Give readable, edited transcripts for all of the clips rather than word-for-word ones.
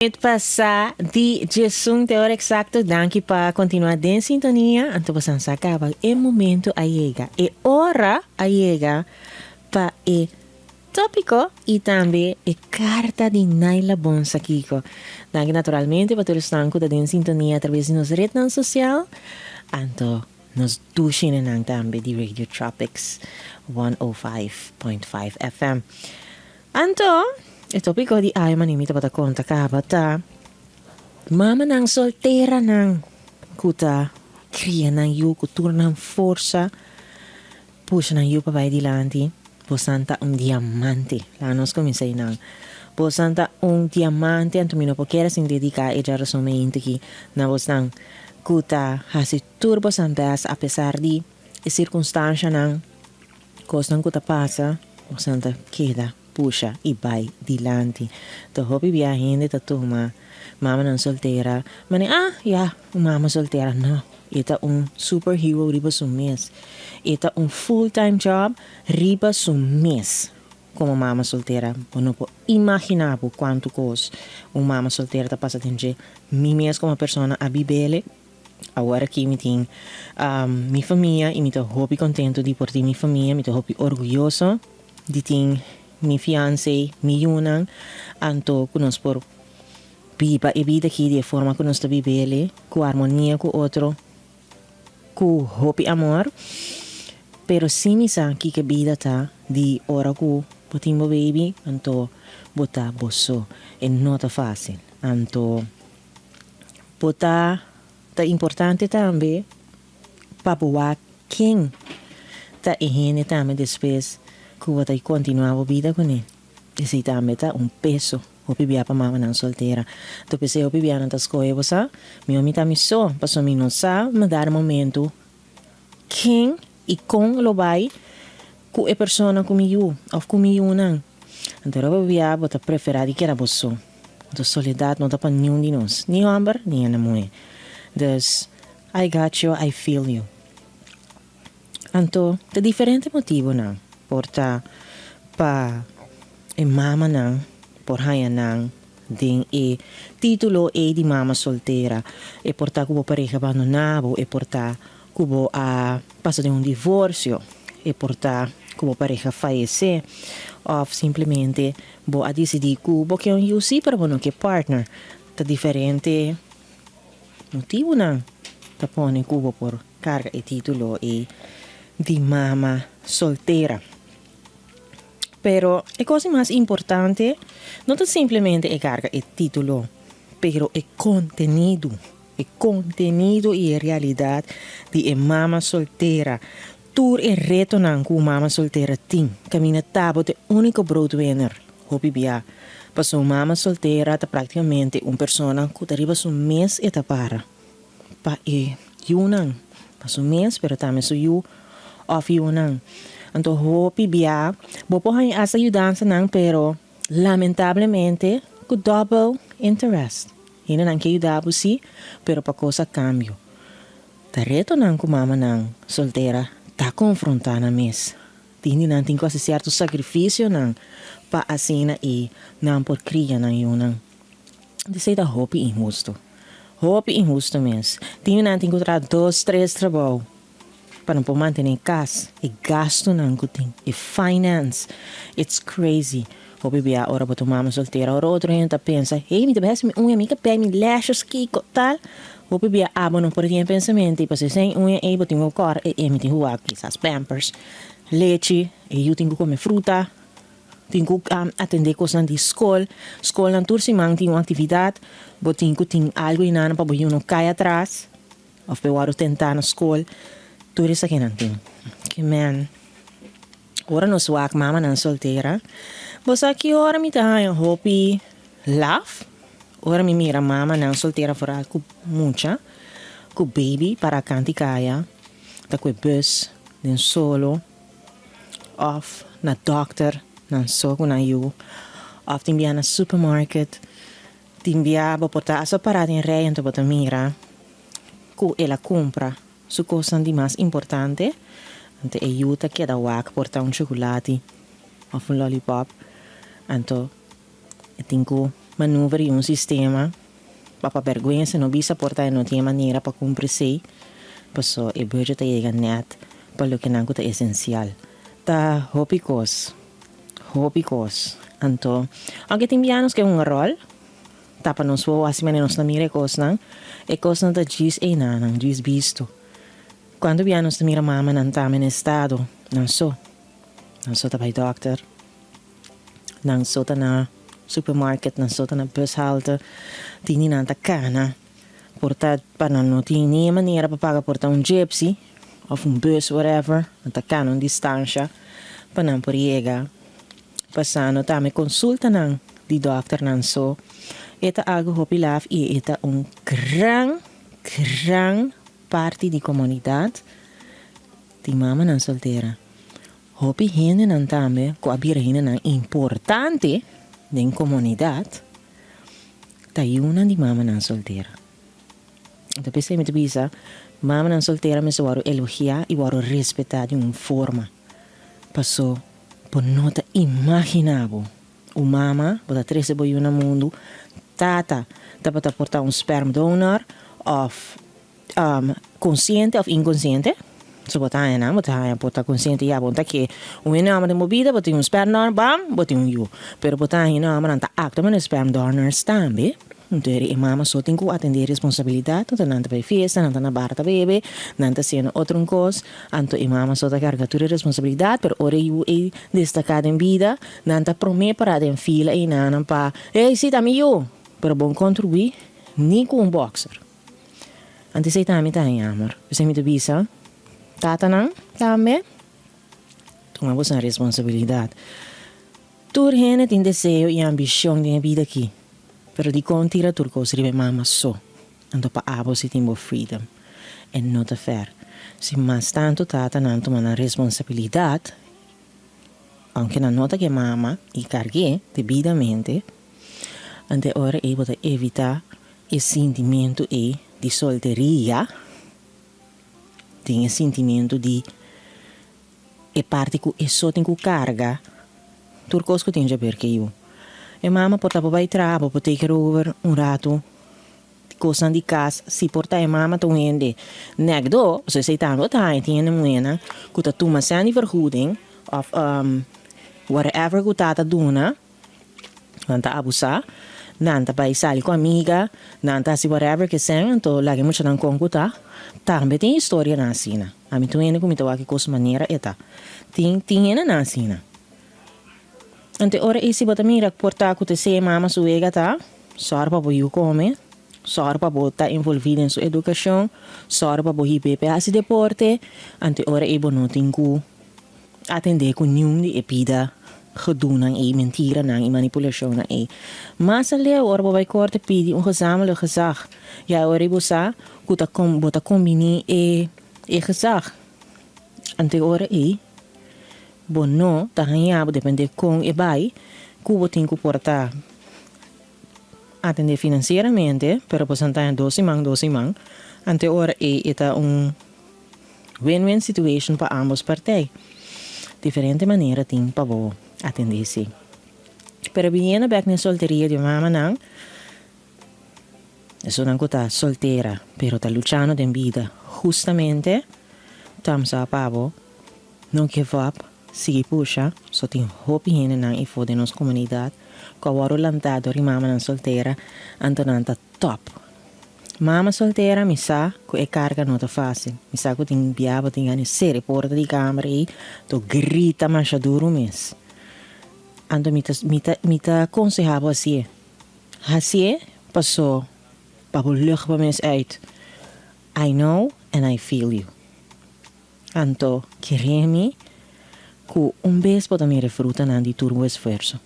Minuut pasa di djesun te ora exacto. Danki pa continua den sintonia. Anto bosan sa caba e momento a yega. E ora a yega pa e topico y tambe e carta di Naila Bonsa Kiko. Danki naturalmente pa tur esnan cu ta den sintonia a traves di nos rednan social. Anto nos dushinenan tambe di Radio Tropics 105.5 FM. Anto, e tópiko di awe manera mi tabata konta kaba ta mamanan solteranan ku ta kria nan yu ku tur nan forsa, pusha nan yu pa bai dilanti. Bosan ta un diamante. Laga nos kuminsá einan. Bosan ta un diamante, anto mi no por kere sin dediká e djarason meinti aki na bosnan ku ta hasi tur bosan bèst apesar di e sirkunstanshanan. Kosnan ku ta pasa, bosan ta keda pusha i bai dilanti. Ta hopi bia hende ta tuma mamanan soltera manera, ah, ya, un mama soltera. No, e ta un superhero riba su mes. E ta un full time job riba su mes komo mama soltera. Bo no por imaginá bo kuantu kos un mama soltera ta pasa den dje. Mi mes komo persona a bib'el. Awor aki mi tin mi famia y mi ta hopi contento di por tin mi famia, mi ta hopi orguyoso di tin mi fiance, mi yunan, anto cu nos por biba e bida aki di e forma cu nos ta bibele, cu armonia cu otro, cu hopi amor. Pero si mi sa kiko e bida ta di ora cu bo tin bo baby, anto bo ta bo so. E no ta facil. Anto. Bo ta ta importante tambe pa bo wak ken ta e hende tambe despues ku bo ta kontinuá bo bida kuné. Esei tambe ta un peso hopi bia pa mamanan soltera. Anto p'esei hopi bia nan ta skohe bo sa, mihó mi ta mi so, pasobra mi no sa na dado momento ken i kon lo bai ku e persona ku mi yu òf ku mi yunan. Anto ora bo bia bo ta preferá di keda bo so. Anto soledat no ta pa niun di nos, ni hòmber ni hende muhé. Dus, I got you, I feel you. Anto ta diferente motibunan por ta pa e mamanan por haña nan den e título ei di mama soltera. E por ta ku bo pareha bandoná bo, e por ta ku bo a pasa den un divorsio, e por ta ku bo pareha fayesé òf simplemente bo a disidí ku bo ke un yu sí pero bo no ke partner. Ta diferente motibunan ta pone ku bo por karga e título ei di mama soltera. Pero e kos di mas importante no ta simplemente e karga e título, pero e kontenido, e kontenido i e realidat di e mama soltera. Tur e retonan ku un mama soltera tin, kaminda ta bo ta e úniko broodwinner hopi bia. Pasobra un mama soltera ta práktikamente un persona ku ta riba su mes e ta para. Pa e yunan, pa su mes pero tambe su yu òf yunan. Anto hopi bia bo por haña asta yudansanan pero lamentablemente ku dòbel interest. Hendenan ke yuda bo si pero pa kos a kambio. Ta retonan ku mamanan soltera ta konfrontá nan mes. Tin di nan tin ku hasi sierto sakrifisionan pa asina i nan por kria nan yunan. Esei ta hopi inhusto. Hopi inhusto mes. Tin nan tin ku traha dos, tres trabou pa nan por mantené kas, e gastunan ku tin, e finance. It's crazy. Hopi bia ora bo ta un mama soltera, ora otro hende ta pensa, hey, mi ta bai hasi mi uña, mi ka pei mi lashes, kiko, tal. Hopi bia abo no por tin e pensamentu, pasobra esei uña ei bo tin ku kòrda, e mi tin ku wak kisas pampers, lechi, e yu tin ku kome fruta. Tin ku atendé kosnan di skol. Skolnan tur siman tin un aktividat. Bo tin ku tin algu i nan pa bo yu no kai atras òf pa e wòrdu tentá na skol. Tur esakinan tin. Ke men, ora nos wak mamanan soltera, bo sa ki ora mi ta haña hopi laf? Ora mi mira mamanan soltera foral ku mucha, ku baby para kant'i kaya, ta ku e bus den solo. Of na dokter nan so ku nan yu. Of tin bia na supermarket. Tin bia bo por ta asa para den rei anto bo ta mira ku el a kumpra su kosnan di mas importante. Anto e yu ta keda wak por ta un chukulati of un lollipop. Anto e tin ku. manoeuvre un sistema pa pa bergwensa no bisa por ta e no tin e manera pa cumpri esey, paso e budget ta yega net pa loke nan cu ta esencial. Ta hopi cos, hopi cos. Anto, aunke tin bia nos ke hunga rol, tapa nos wowo haci manera nos ta mira e cosnan, e cosnan ta djis eynanan, djis bisto. Cuanto bia nos ta mira mamanan tambe na estado, nan so, nan so ta bay dokter. Nan so ta na supermarket, nan so ta na bushalte, tin di nan ta kana. Por ta pa nan no tin ni e manera pa paga por ta un gypsy of un bus whatever, nan ta kana un distansha pa nan por yega. Pasando tambe konsultanan di dòkternan so e ta algu hopi laf i e ta un gran gran parti di komunidat di mamanan soltera. Hopi hendenan tambe ku a bira hendenan importante den komunidat ta yunan di mamanan soltera. Anto p'esei mi ta bisa, mamanan soltera mester wòrdu elogiá i wòrdu respetá di un forma. Paso bo no ta imaginá bo, un mama bo ta trese bo yu na mundu, tata tabata por ta un sperm donor òf Konsiente òf inkonsiente, so bo ta haña nan, bo ta haña por ta konsiente ya bo ta ke un hende hòmber den bo bida, bo tin un sperm donor, bam, bo tin un yu. Pero bo ta haña hende hòmbernan ta aktua manera sperm donors tambe, enton e mama so tin ku atendé e responsabilidat, anto nan ta bai fiesta, nan ta na bar ta bebe, nan ta hasiendo otro un kos, anto e mama so ta karga tur e responsabilidat, pero ora e yu ei destaká den bida, nan ta promé pará den fila einan pa, ey si ta mi yu! Pero bo no kontribuí ni ku un bòkser. Antes ei tambe ta haña amor. P'esei mi ta bisa tatanan tambe, tuma boso responsabilidat. Tur hende tin deseo i ambishon den e bida aki, pero dikon tira tur kos riba e mama so? Anto pa abo si tin bo freedom. E no ta fair. Si mas tantu tatanan tuma nan responsabilidat, aunke nan no ta ke mama i karg'é debidamente, anto e ora ei bo ta evitá E sintimentu ei di solteria tin e sintimentu di e parti ku e so tin ku karga tur kos ku tin djaber ke yu. E mama por ta por bai traha, bo por take over un ratu kosnan di kas, si por ta e mama ta un hende nèkdó, pasobra esei tambe bo ta haña tin hende muhénan ku ta tuma sèn di vergoeding òf whatever ku tata duna. Nan ta abusá, nan ta bai sali ku amiga, nan ta hasi whatever ke sèn, anto laga e muchanan kon ku ta. Tambe tin historianan asina. Ami tur hende ku mi ta wak e kos manera e ta. Tin tin hendenan asina. Anto e ora ei si bo ta mira por ta ku ta esei e mama su wega ta, sòru pa bo yu kome, sòru pa bo ta envolví den su edukashon, sòru pa bo hib'é p'e hasi deporte, anto e ora ei bo no tin ku atendé ku niun di e pida gedoenan ei, mentiranan i manipulashonnan ei. Mas aleu ora bo bai korte pidi un gezamenlijk gezag. Ya e ora ei bo sa ku ta bo ta kombiní e e gezag. Anto e ora ei bo no ta haña bo dependé kon e bai ku bo tin ku por ta atendé finansieramente, pero bo sa ta haña dos siman dos siman. Anto e ora ei e ta un. Win-win situation pa ambos partij. Diferente manera tin pa bo atendé esei. Pero biniendo bek na e solteria di mamanan, esunnan ku ta soltera pero ta luchando den bida hustamente, thumbs up pa bo, no give up, sigui pusha, so tin hopi hendenan ifo den nos komunidat ku a wòrdu lantá dor di mamanan soltera, anto nan ta top. Mama soltera mi sa ku e karga no ta fásil. Mi sa ku tin bia bo tin gana di sera e porta di kamber ei to grita masha duru mes. Anto mi ta mi ta mi ta konsehá bo hasié. Hasié paso pa bo lug bo mes uit. I know and I feel you. Anto kere mi ku un bes bo ta mira e frutanan di tur bo esfuerso.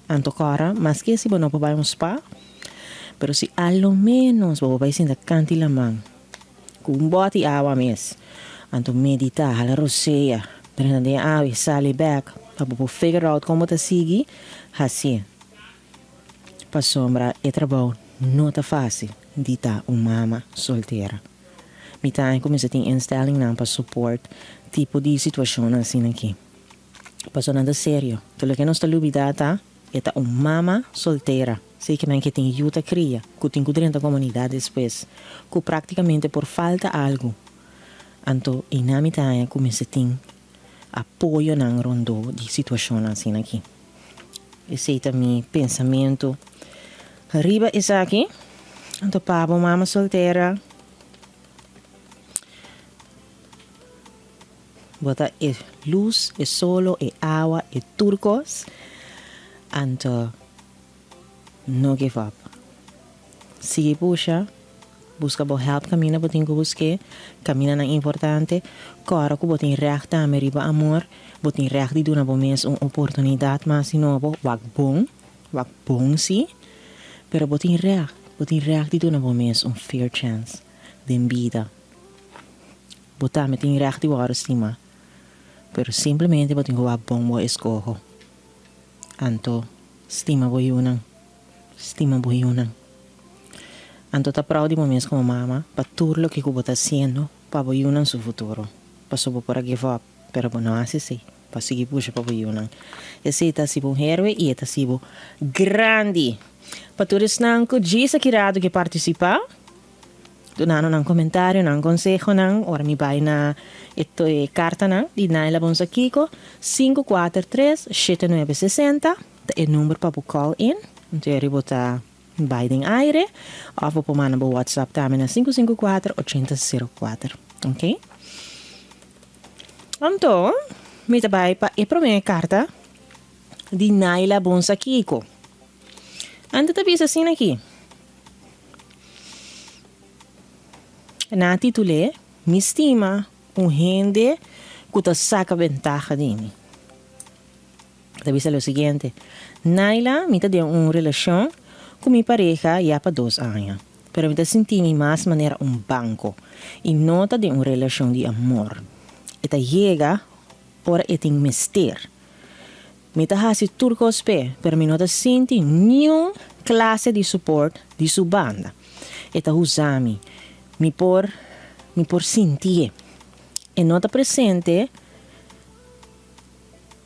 Anto kòrda, maske si bo no por bai un spa, pero si a lo ménos bo por bai sinta kanti laman ku un bòt'i awa mes, anto meditá, hala rosea, drenta den awa i sali bèk pa bo por figure out kon bo ta sigui, hasié. Pasobra e trabou no ta fásil di ta un mama soltera. Mi ta haña ku mester tin instellingnan pa support tipo di situashonnan asina aki. Pasobra nan ta serio. Tur loke nos ta lubidá ta. E ta un mama soltera, esei ke men ke tin yu ta kria, ku tin ku drenta komunidat despues, ku praktikamente por falta algu. Anto einan mi ta haña ku mester tin apoyonan rondó di situashonnan asina aki. Esei ta mi pensamentu riba esaki. Anto pa bo mama soltera, bo ta e lus, e solo, e awa, e tur kos. Anto no give up. Sigui pusha, buska bo help kaminda bo tin ku busk'é, kamindanan importante. Kòrda ku bo tin règt tambe riba amor, bo tin règt di duna bo mes un oportunidat mas di nobo, wak bon, wak bon sí, pero bo tin règt, bo tin règt di duna bo mes un fair chance den bida. Bo tambe tin règt di wòrdu stima, pero simplemente bo tin ku wak bon bo eskoho. Anto stima bo yunan. Stima bo yunan. Anto ta proud di bo mes komo mama pa tur loke ku bo ta hasiendo pa bo yunan su futuro. Paso bo por a give up, pero bo no hasi esei. Bo a sigui pusha pa bo yunan. Esei ta hasi bo un héroe i e ta hasi bo grandi. Pa tur esnan ku djis aki rato ke partisipá, Dunando nan comentario, nan consehonan, ora mi bay na e e cartanan di Naila Bonsakico, sinku kuater tres, shete nuebe sesenta ta e number pa bo call in, anto eri bo ta bay den aire, of bo por manda bo WhatsApp tambe na sinku sinku kuater, ochenta sero kuater, ok. Anto mi ta bay pa e prome carta di Naila Bonsakico. Anto ta bisa asina aki. Nan a titul'é Mi stima un hende ku ta saka bentaha di mi. Ta bisa lo siguiente, Naila, mi ta den un relashon ku mi pareha ya pa dos aña, pero mi ta sinti mi mas manera un banko i no ta den un relashon di amor. E ta yega ora e tin mester. Mi ta hasi tur kos p'e, pero mi no ta sinti niun klase di support di su banda. E ta usa mi. Mi por, mi por sintié. E no ta presente,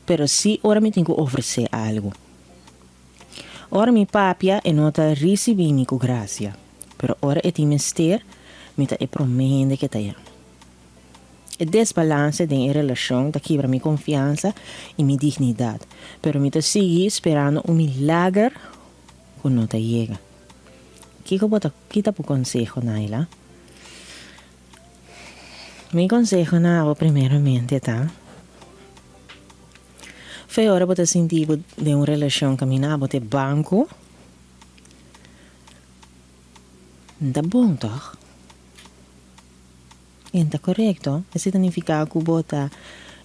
pero sí ora mi tin ku ofresé algu. Ora mi papia, e no ta risibí mi ku grasia, pero ora e tin mester, mi ta e promé hende ke ta yama. E desbalanse den e relashon ta kibra mi konfiansa i mi dignidat, pero mi ta sigui sperando un milager ku no ta yega. Kiko bo ta kita bo konseho, Naila? Mi konseho na abo primeramente ta, Fe ora bo ta sinti bo den un relashon kaminda abo ta e banku, N ta bon tòg? En ta korekto. Esei ta nifiká ku bo ta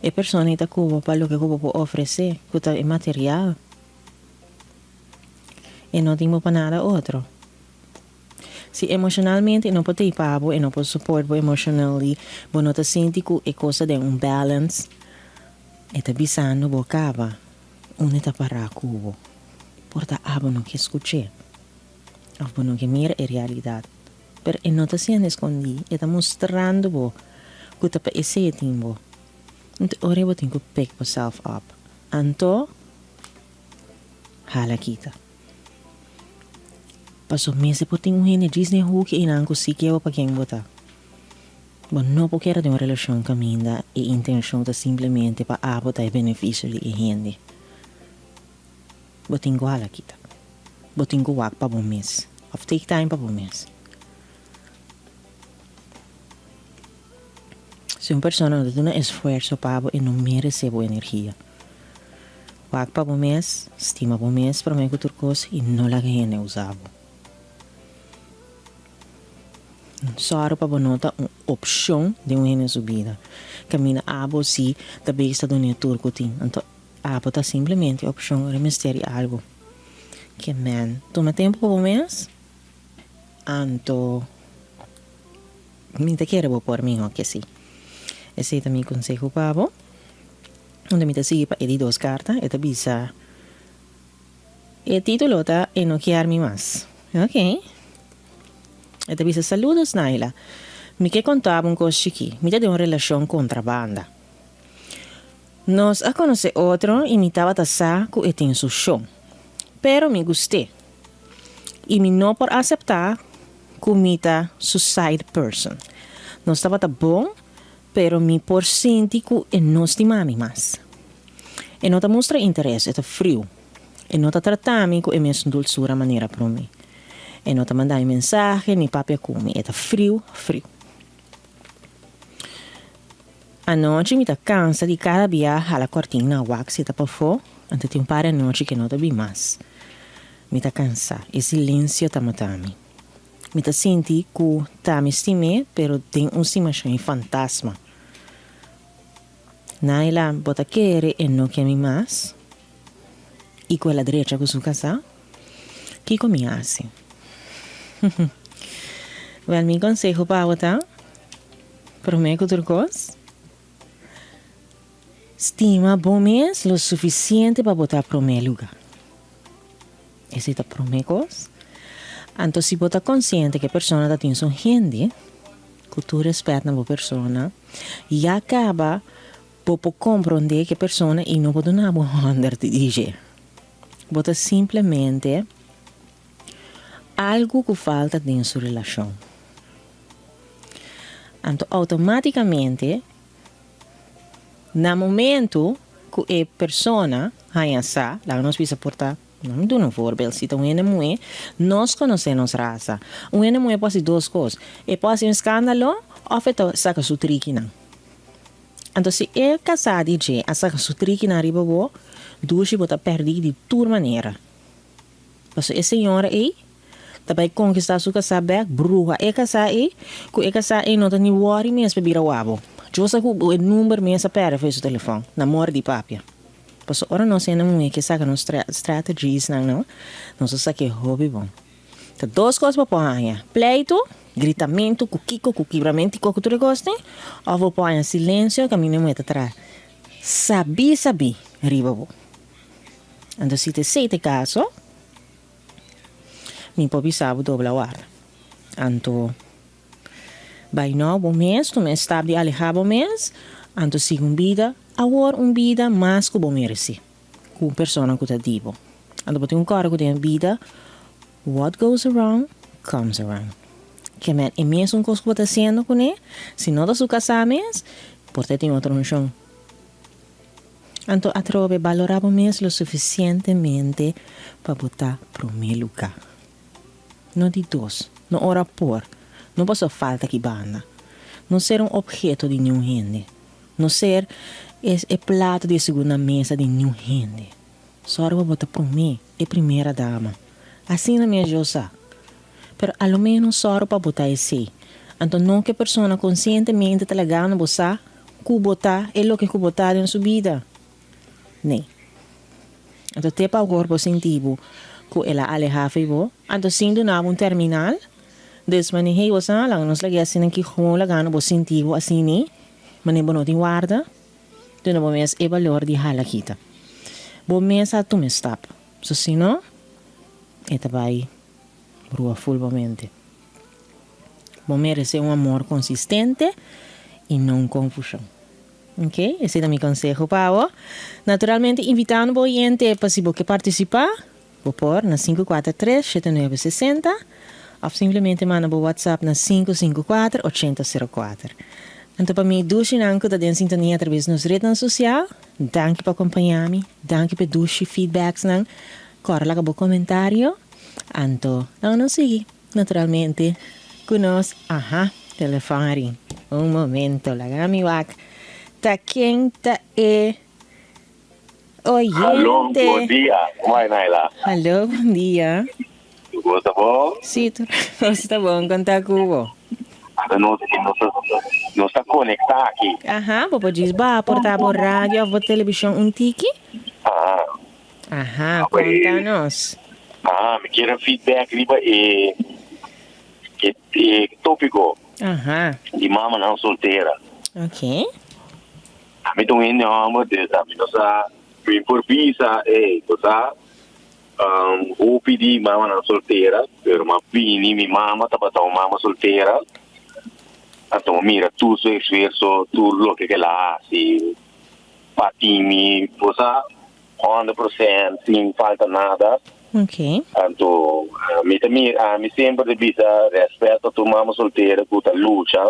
e persona ei ta ku bo pa loke ku bo por ofresé, ku ta e material. E no tin bo pa nada otro. Si emoshonalmente e no por t'ei pa bo, e no por support bo emotionally, bo no ta sinti ku e kos ta den un balance, e ta bisando bo kaba unda e ta pará ku bo. Por ta abo no ke skuch'é òf bo no ke mira e realidat. Pero e no ta siendo escondí, e ta mustrando bo cu ta pa esey e tin bo. Anto ora bo tin cu pick boself up. Anto hala kita. Paso mester por tin un hende djis den hoeki einan cu si ke bo pa ken bo ta. Bo no por keda den un relacion caminda e intencion ta simplemente pa abo ta e beneficio di e hende. Bo tin ku hala kita. Bo tin ku wak pa bo mes. Of take time pa bo mes. Si un persona no ta duna esfuerso pa bo, e no merese bo energia. Wak pa bo mes, stima bo mes prome ku tur kos i no laga hende usa bo. Sòru pa bo no ta un opshon den un hende su bida. Kaminda abo si ta bezig ta duna e tur ku tin. Anto Abo ta simplemente opcion ora mester di algo. Ke men tuma tempo pa bo mes, anto mi ta kere bo por miho ke si. Esei ta mi conseho pa bo. Unda mi ta sigui pa e di dos carta, e ta bisa, e titulo ta E no kier mi mas. Ok. E ta bisa, Saludos Naila, mi ke conta bo un cos chiki, mi ta den un relacion contrabanda. Nos a konosé otro i mi tabata sa ku e tin su shon. Pero mi gust'é. I mi no por aseptá ku mi ta su side person. Nos tabata bon, pero mi por sinti ku e no stima mi mas. E no ta mustra interes, e ta friu. E no ta trata mi ku e mesun dulsura manera promé. E no ta manda mi mensahe ni papia ku mi, e ta friu, friu. Anochi mi ta kansa di kada bia hala kòrtin na wak si ta pafó, anto tin un par di anochi ke no ta bin mas. Mi ta kansa, e silensio ta mata mi. Mi ta sinti ku ta mi stim'é, pero den un stimashon e fantasma. Naila, bo ta kere e no ke mi mas? I ku el a drecha ku su kasá? Kiko mi hasi? Wèl, mi konseho pa bo ta, promé ku tur kos, stima bo mes lo sufisiente pa bo ta promé lugá. Esei ta promé kos. Anto si bo ta konsiente ku e persona ta tin su hende, ku tur rèspèt na bo persona, ya kaba bo por komprondé ku e persona ei no por duna bo hòndert di dje. Bo ta simplemente algu ku falta den su relashon. Anto outomátikamente na momentu ku e persona haña sa, laga nos bisa por ta, no mi duna un voorbeeld, si ta un hende muhé, nos konosé nos rasa. Un hende muhé por hasi dos kos, e por hasi un eskándalo òf e ta saka su trikinan. Anto si e kasá di dje a saka su trikinan riba bo, dushi bo ta pèrdí di tur manera. Pasobra e señora ei ta bai konkistá su kasá bèk, bruha e kasá ei, ku e kasá ei no ta ni wòri mes pa bira wak bo. Djo sa ku e number mes a pèrdè for di su telefòn, na mòri di papia. Pasobra ora nos hende muhé ke saka nos strategiesnan no, nos ta sak'é hopi bon. Ta dos kos bo por haña, pleitu, gritamentu ku kiko, ku kibramentu i koko tur e kos tin, òf bo por haña silensio kaminda e muhé ta traha sabí sabí riba bo. Anto si ta esei ta e kaso, mi por bisa bo dobla warda. Anto bai nou bo mes, tuma e stap di alehá bo mes, anto sigui un bida, awor un bida mas ku bo meresé, ku un persona ku ta di bo. Anto bo tin ku kòrda ku den e bida, what goes around, comes around. Ke men e mesun kos ku bo ta hasiendo kuné, si no ta su kasá mes, por ta e tin otro nshon. Anto atrobe balorá bo mes lo sufisientemente pa bo ta promé lugá. No di dos, no ora por, no pasobra falta ki banda. No ser un opheto di niun hende. No ser e e plato di e segunda mesa di niun hende. Sòru pa bo ta promé, e primera dama. Asina mes yo sa. Pero a lo ménos sòru pa bo ta esei. Anto no ku e persona konsientemente ta lagando bo sa ku bo ta e loke ku bo ta den su bida. Nee. Anto te pa awor bo sinti bo ku el a alehá fo'i bo, anto sin duna bo un terminal, dus manera hey bo sa laga nos lag'é asina ki gewoon lagando bo sinti bo asini, manera bo no tin warda, duna bo mes e balor di hala kita. Bo mes a tuma e stap. So si no, e ta bai Rua ful bo mente. Bo merece un amor consistente y no un confusion. Ok, esey ta mi conseho pa bo. Naturalmente invitando bo oyente pa si bo ke participa, bo por na 543 7960 of simplemente manda bo WhatsApp na 554 8004. Anto pa mi dushinan cu ta den sintonia atraves nos rednan social, danki pa acompaña mi, danki pa e dushi feedbacksnan. Cora laga bo comentario. Anto nan no sigui naturalmente cu nos aha telefon a ring. Un momento laga mi wak ta ken ta e oyente. Hallo bon dia como bai Naila. Hallo bon dia. Tur cos ta bon? Si tur cos ta bon con ta cu bo? Ata nos nos ta conecta aki. Aha bo por djis baha por ta bo radio of bo television un tiki? Aha. Aha, konta nos. Aha, mi kier un feedback riba e e e tópiko Aha. di mamanan soltera. Ok. Ami ta un hende hòmber, dus ami no sa, mi por bisa, ey, bo sa, hopi di mamanan soltera, pero m'a bini, mi mama tabata un mama soltera, anto mi mira tur su esfuerso, tur loke ku el a hasi pa tin mi, bo sa. Honderd procent sin falta nada. Ok. Anto mi ta mira, ami semper ta bisa rèspèt pa tur mama soltera ku ta lucha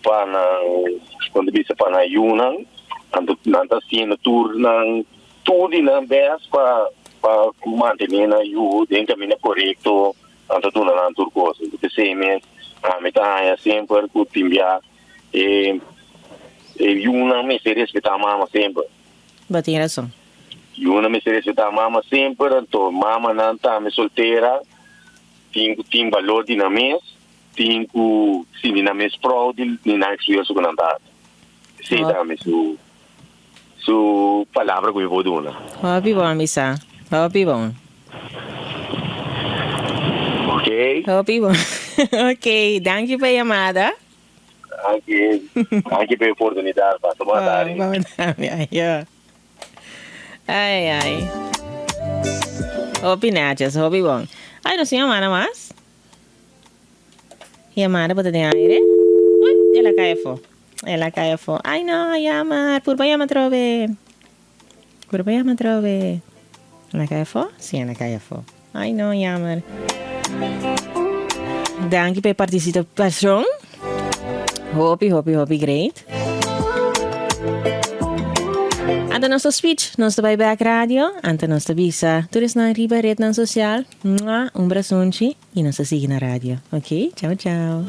pa nan, kon ta bisa, pa nan yunan. Anto nan ta hasiendo tur nan, tur di nan bèst pa pa mantené nan yu den kaminda korekto, nan ta duna nan tur kos. Anto p'esei mes ami ta haña semper ku tin bia e e yunan mester respetá mama semper. Bo tin rason. Yuna mester respetá mama semper, anto mamanan tambe soltera tin ku tin balor di nan mes, tin ku sinti nan mes proud di di nan esfuerso ku nan ta hasi. Esei tambe su su palabra ku mi por duna. Hopi bon bisa, hopi bon. Ok. Hopi bon. Ok, danki pa e yamada. Danki, danki pa e oportunidat. Pasa bon tardi. Bon tardi, ayo. Ai, ai. Hopi netjes, hopi bon. Ai, nos tin yamada mas? Yamada bo ta den aire? Ui, el a kai afó. El a kai afó. Ai no, jammer. Purba yama atrobe. Purba yama atrobe. El a kai afó? Sí, el a kai afó. Ai no, jammer. Danki pa e partisipashon. Hopi, hopi, hopi great. Anto nos ta switch, nos ta bai back radio. Anto nos ta bisa tur esnan riba rednan social, mua, un brasunchi y nos ta sigui na radio. Ok, chao chao.